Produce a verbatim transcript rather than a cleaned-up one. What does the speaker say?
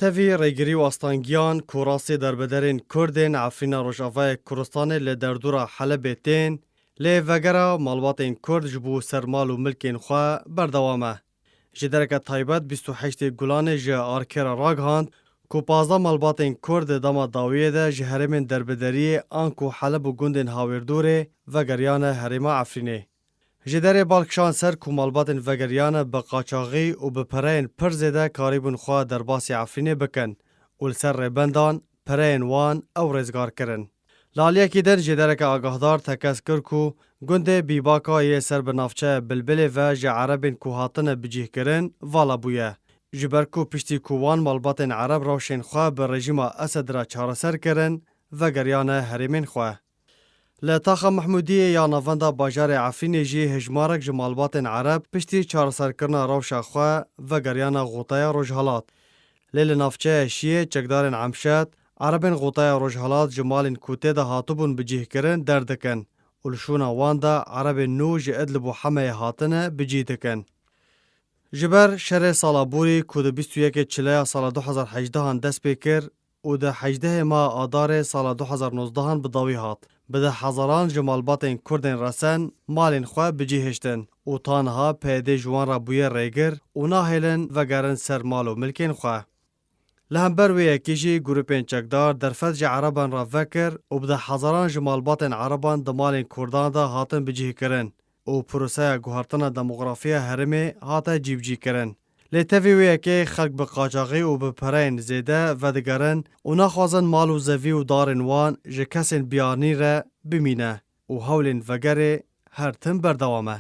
Tevî rêgirî û astangiyan ku rastî derbederên Kurd ên Efrîna Rojavayê Kurdistanê li derdora Helebê tên, lê vegera malbatên Kurd ji bo ser mal û milkên xwe berdewam e. Ji dereke taybet bîst û heştê Gulanê ji Arkê re ragihand ku pazdeh malbatên Kurd di dema dawiyê de ji herêmên derbideriyê anku Heleb û gundên hawêrdorê vegeriyane herêma Efrînê. Ji derê bal kişand ser ku malbatên vegeriyane bi qaçaxî û bi pereyên pir zêde karîbûn xwe derbasî Efrînê bikin û li ser rêbendan pereyên wan ew rêzgar kirin. Li aliyekî din jêdereke agahdar tekez kir ku gundê Bîbaka yê ser bi navçeya Bilbilê ve ji Erebên ku hatine bicîhkirin vala bûye. Ji ber ku piştî ku wan malbatên Ereb rewşên xwe bi rejîma Esed re çareser kirin, vegeriyane herêmên xwe. Li taxa Mehmûdiyê ya navenda bajarê Efrînê jî hejmarek ji malbatên Ereb piştî çareserkirina rewşa xwe vegeriyane Xotaya Rojhilat. Lê li navçeya Şiyê çekdarên Emşet, Erebên Xotaya Rojhilat ji malên ku tê de hatibûn bicîhkirin derdikin û li şûna wan de Erebên nû ji Idlib û Hemeyê hatine bicîh dikin. Ji ber şerê sala borî ku di bîst û yekê Çileya sala du hezar hejdehan dest pê kir û di hejdehê meha Adarê sala du hezar nozdehan bi dawî hat, bi deh hezaran ji malbatên Kurdên resen malên xwe bicî hiştin û ta niha P Y D ji wan re bûye rêgir û nahêlin vegerin ser mal û milkên xwe. Li hember wê yekê jî grûpên çekdar derfet ji Ereban re vekir û bi deh hezaran ji malbatên Ereban di malên Kurdan de hatin bicîhkirin û proseya guhertina demografiya herêmê hate cîbicîkirin. Lê tevî wê yekê xelk bi qaçaxî û bi pereyên zêde vedigerin û naxwazin mal û zevî û darên wan ji kesên biyanî re bimîne û hewlên vegerê her tim berdewam e.